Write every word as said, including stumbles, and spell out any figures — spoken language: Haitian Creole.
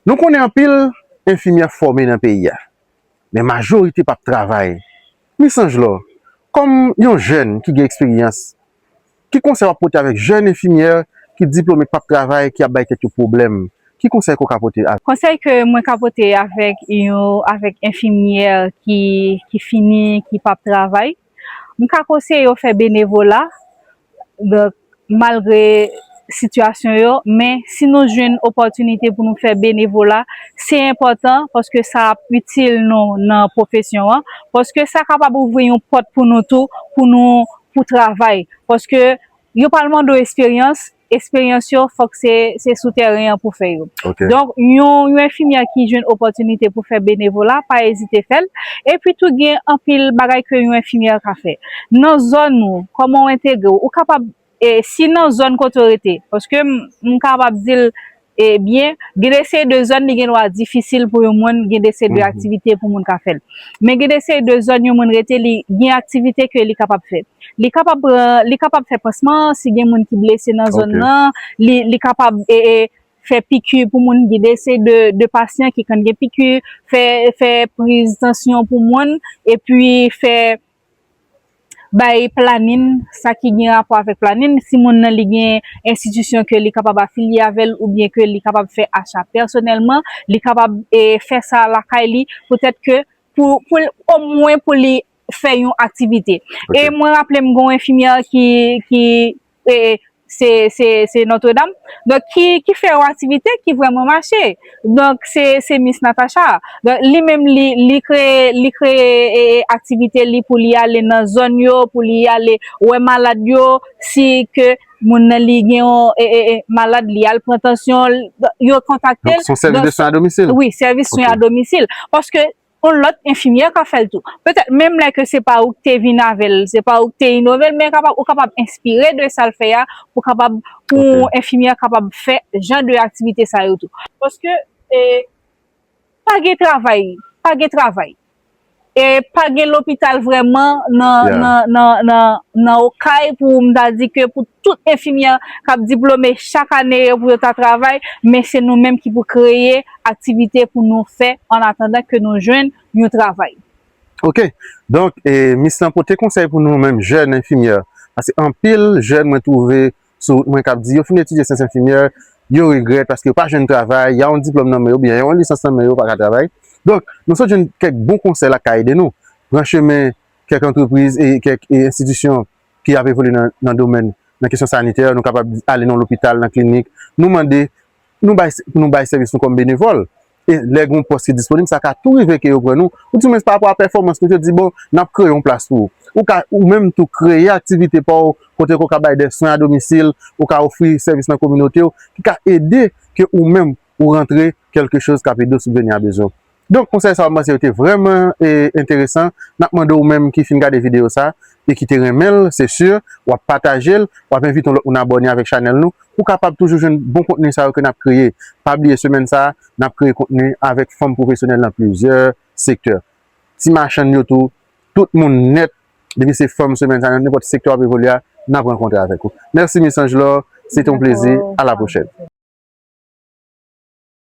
Nou konnen anpil enfimyè fòme nan peyi a, men majorite p ap travay. Miss Angelor, kòm yon jèn ki gen eksperyans, ki konsèy w ap pote avèk jèn enfimyè ki diplome k p ap travay, ki ap bay tèt yo pwoblèm? Ki konsèy ke w ka pote avèk? Konsèy ke mwen ka pote avèk yon, avèk enfimyè ki, ki fini, ki p ap travay, m ka konseye yo fè benevola. Donk, malgre sitiyasyon yo, men si nou jwenn opòtinite pou nou fè benevola, se enpòtan paske sa ap itil nou nan pwofesyon an, paske sa kapab ouvri yon pòt pou nou tou, pou nou, pou travay. Paske yo pral mande w esperyans, esperyans yo, fòk se, se sou tèren an pou fè yo. Ok. Donk, yon, yon enfimyè ki jwenn opòtinite pou fè benevola, pa ezite fè l. Epi tou, gen anpil bagay ke yon enfimyè ka fè. Nan zòn ou, kòman w entegre w, ou kapab, e, si nan zòn kote w rete, paske m, m kapab di l, e, byen, gen de seri de zòn, li gen dwa difisil pou yon moun, gen de seri de Mhm. aktivite pou moun ka fè l. Men gen de seri de zòn yon moun rete, li gen aktivite ke li kapab fè. Li kapab pran, li kapab fè pansman, si gen moun ki blese nan zòn Ok. nan, li, li kapab, e, e, fè piki pou moun, gen de seri de, de pasyan ki konn gen piki, fè, fè priz tansyon pou moun, epi fè bay planin, sa ki gen rapò avèk planin, si moun nan li gen enstitisyon ke li kapab afilye avè l oubyen ke li kapab fè acha pèsonèlman, li kapab, e, fè sa lakay li, poutèt ke pou, pou l, omwen pou li fè yon aktivite. Ok. E mwen raple m gen yon enfimyè ki, ki, e, se, se, se Notre Dame. Donk, ki, ki fè yon aktivite ki vrèman mache. Donk, se, se Miss Natacha. Donk, li menm, li, li kreye, li kreye, e, e, aktivite li pou li ale nan zòn yo, pou li ale wè malad yo, si ke moun nan li gen yon, e, e, e, malad, li al pran tansyon, l, yo kontakte l. Donk, se yon sèvis de swen a domisil? Wi, sèvis swen a domisil. Paske yon lòt enfimyè ka fè l tou. Petèt menm lè ke se pa ou ki te vin avè l, se pa ou ki te inove l, men kapab, ou kapab enspire de sa l fè a, pou kapab, pou enfimyè kapab fè jan de aktivite sa yo tou. Paske, e, pa gen travay, pa gen travay. E pa gen lopital vrèman nan, nan, nan, nan, nan Okay pou m ta di ke pou tout enfimyè k ap diplome chak ane yo pou yo ta travay, men se nou menm ki pou kreye aktivite pou nou fè an atandan ke nou jwenn yon travay. Ok. Donk, e, Miss lan pote konsèy pou nou menm jèn enfimyè. Paske anpil jèn mwen twouve sou wout mwen k ap di yo fin etidye syans enfimyè, yo regrèt paske yo pa jwenn travay, y a yon diplòm nan men yo, oubyen y a yon lisans nan men yo, yo pa ka travay. Donk, nou sot jwenn kèk bon konsèy la k ka ede nou pran chemen kèk antrepriz e kèk, e, enstitisyon ki ap evolye nan, nan domèn, nan kesyon sanitè, nou kapab ale nan lopital, nan klinik, nou mande, nou bay, pou nou bay sèvis nou kòm benevòl. E lè gen yon pòs ki disponib, sa ka tou rive ke yo pran nou, ou di mwen pa rapò a pèfòmans nou, yo di, bon, n ap kreye yon plas pou ou. Ou ka, ou menm tou kreye aktivite pa w, kote ke w ka bay de swen a domisil, ou ka ofri sèvis nan kominote w, ki ka ede ke ou menm ou rantre kèlke choz k ap ede w sibveni a bezwen w. Donk, konsèy sa yo, m panse yo te vrèman, e, enteresan. N ap mande w menm ki fin gade videyo sa e ki te renmen l, se si, w ap pataje l, w ap envite yon lòt moun abòne avèk chanèl nou, pou w kapab toujou jwenn bon kontni sa yo ke n ap kreye. Pa bliye, semèn sa a, n ap kreye kontni avèk fanm pwofesyonèl nan plizyè sektè. Ti machann yo tou, tout moun nèt, depi se fanm semèn sa a, nan nenpòt sektè w ap evolye a, n ap rankontre avèk ou. Mèsi, Miss Angelor. Se te yon plezi. A la pwochèn.